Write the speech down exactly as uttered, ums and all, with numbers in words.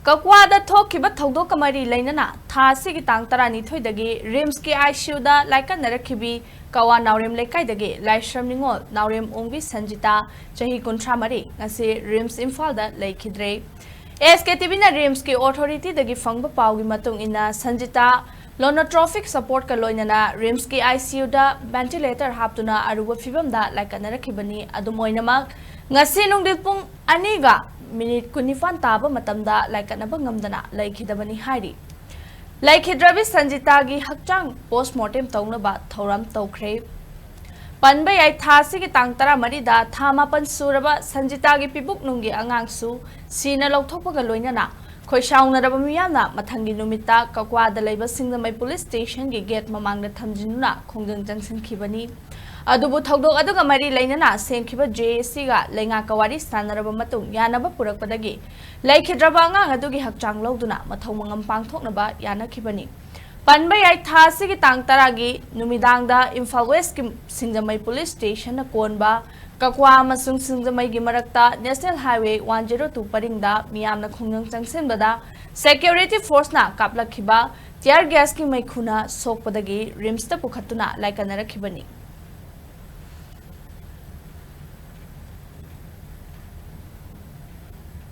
ꯀꯛꯋꯥꯗ ꯊꯣꯛꯈꯤꯕ ꯊꯧꯗꯣꯛꯀ ꯃꯔꯤ ꯂꯩꯅꯅ ꯊꯥ ꯑꯁꯤꯒꯤ ꯇꯥꯡ ꯇꯔꯥꯅꯤꯊꯣꯏꯗꯒꯤ ꯔꯤꯝꯁꯀꯤ ꯑꯥꯏ ꯁꯤ ꯌꯨꯗ ꯂꯥꯏꯀꯠꯅꯔꯛꯈꯤꯕꯤ ꯀꯛꯋꯥ ꯅꯥꯎꯔꯦꯝ ꯂꯩꯀꯥꯏꯗꯒꯤ ꯂꯥꯏꯁ꯭ꯔꯝ ꯅꯤꯉꯣꯜ ꯅꯥꯎꯔꯦꯝ ꯑꯣꯡꯕꯤ ꯁꯟꯖꯤꯇꯥ, ꯆꯍꯤ ꯀꯨꯟꯊ꯭ꯔꯥ ꯃꯔꯤ, ꯉꯁꯤ ꯔꯤꯝꯁ ꯏꯝꯐꯥꯜꯗ ꯂꯩꯈꯤꯗ꯭ꯔꯦ꯫ ꯑꯦꯁ ꯀꯦ ꯇꯤ ꯚꯤꯅ ꯔꯤꯝꯁꯀꯤ ꯑꯣꯊꯣꯔꯤꯇꯤꯗꯒꯤ ꯐꯪꯕ ꯄꯥꯎꯒꯤ ꯃꯇꯨꯡ ꯏꯟꯅ, ꯁꯟꯖꯤꯇꯥ ꯂꯣꯅꯣꯇ꯭ꯔꯣꯐꯤꯛ ꯁꯄꯣꯔꯠꯀ ꯂꯣꯏꯅꯅ ꯔꯤꯝꯁꯀꯤ ꯑꯥꯏ ꯁꯤ ꯌꯨꯗ ꯚꯦꯟꯇꯤꯂꯦꯇꯔ ꯍꯥꯞꯇꯨꯅ ꯑꯔꯨꯕ ꯐꯤꯚꯝꯗ ꯂꯥꯏꯀꯠꯅꯔꯛꯈꯤꯕꯅꯤ꯫ ꯑꯗꯨꯝ ꯑꯣꯏꯅꯃꯛ, ꯉꯁꯤ ꯅꯨꯡꯊꯤꯜ ꯄꯨꯡ ꯑꯅꯤꯒ ꯃꯤꯅꯤꯠ ꯀꯨꯟꯅꯤꯄꯥꯟ ꯇꯥꯕ ꯃꯇꯝꯗ ꯂꯥꯏꯀꯠꯅꯕ ꯉꯝꯗꯅ ꯂꯩꯈꯤꯗꯕꯅꯤ ꯍꯥꯏꯔꯤ꯫ ꯂꯩꯈꯤꯗ꯭ꯔꯕꯤ ꯁꯟꯖꯤꯇꯥꯒꯤ ꯍꯛꯆꯥꯡ ꯄꯣꯁꯃꯣꯔꯇꯦꯝ ꯇꯧꯅꯕ ꯊꯧꯔꯥꯡ ꯇꯧꯈ꯭ꯔꯦ꯫ ꯄꯟꯕ ꯌꯥꯏ, ꯊꯥ ꯑꯁꯤꯒꯤ ꯇꯥꯡ ꯇꯔꯥꯃꯔꯤꯗ ꯊꯥ ꯃꯥꯄꯟ ꯁꯨꯔꯕ ꯁꯟꯖꯤꯇꯥꯒꯤ ꯄꯤꯕꯨꯛꯅꯨꯡꯒꯤ ꯑꯉꯥꯡꯁꯨ ꯁꯤꯅ ꯂꯧꯊꯣꯛꯄꯒ ꯂꯣꯏꯅꯅ ꯈꯣꯏꯁꯥꯎꯅꯔꯕ ꯃꯤꯌꯥꯝꯅ ꯃꯊꯪꯒꯤ ꯅꯨꯃꯤꯠꯇ ꯀꯛꯋꯥꯗ ꯂꯩꯕ ꯁꯤꯡꯖꯃꯩ ꯄꯨꯂꯤꯁ ꯁ꯭ꯇꯦꯁꯟꯒꯤ ꯒꯦꯠ ꯃꯃꯥꯡꯗ ꯊꯝꯖꯤꯟꯗꯨꯅ ꯈꯣꯡꯖꯪ ꯆꯪꯁꯤꯟꯈꯤꯕꯅꯤ꯫ ꯑꯗꯨꯕꯨ ꯊꯧꯗꯣꯛ ꯑꯗꯨꯒ ꯃꯔꯤ ꯂꯩꯅꯅ ꯁꯦꯝꯈꯤꯕ ꯖꯦ ꯑꯦ ꯁꯤꯒ ꯂꯩꯉꯥꯛꯀ ꯋꯥꯔꯤ ꯁꯥꯟꯅꯔꯕ ꯃꯇꯨꯡ ꯌꯥꯅꯕ ꯄꯨꯔꯛꯄꯗꯒꯤ ꯂꯩꯈꯤꯗ꯭ꯔꯕ ꯑꯉꯥꯡ ꯑꯗꯨꯒꯤ ꯍꯛꯆꯥꯡ ꯂꯧꯗꯨꯅ ꯃꯊꯧ ꯃꯉꯝ ꯄꯥꯡꯊꯣꯛꯅꯕ ꯌꯥꯅꯈꯤꯕꯅꯤ꯫ ꯄꯟꯕ ꯌꯥꯏ, ꯊꯥ ꯑꯁꯤꯒꯤ ꯇꯥꯡ ꯇꯔꯥꯒꯤ ꯅꯨꯃꯤꯗꯥꯡꯗ ꯏꯝꯐꯥꯜ ꯋꯦꯁꯀꯤ ꯁꯤꯡꯖꯃꯩ ꯄꯨꯂꯤꯁ ꯁ꯭ꯇꯦꯁꯟꯅ ꯀꯣꯟꯕ ꯀꯛꯋꯥ ꯑꯃꯁꯨꯡ ꯁꯤꯡꯖꯃꯩꯒꯤ ꯃꯔꯛꯇ national highway one zero two ꯄꯔꯤꯡꯗ ꯃꯤꯌꯥꯝꯅ ꯈꯣꯡꯖꯪ ꯆꯪꯁꯤꯟꯕꯗ ꯁꯦꯀ꯭ꯌꯨꯔꯤꯇꯤ ꯐꯣꯔꯁꯅ ꯀꯥꯞꯂꯛꯈꯤꯕ ꯇꯤꯌꯔ ꯒ꯭ꯌꯥꯁꯀꯤ ꯃꯩꯈꯨꯅ ꯁꯣꯛꯄꯗꯒꯤ ꯔꯤꯝꯁꯇ ꯄꯨꯈꯠꯇꯨꯅ ꯂꯥꯏꯀꯠꯅꯔꯛꯈꯤꯕꯅꯤ꯫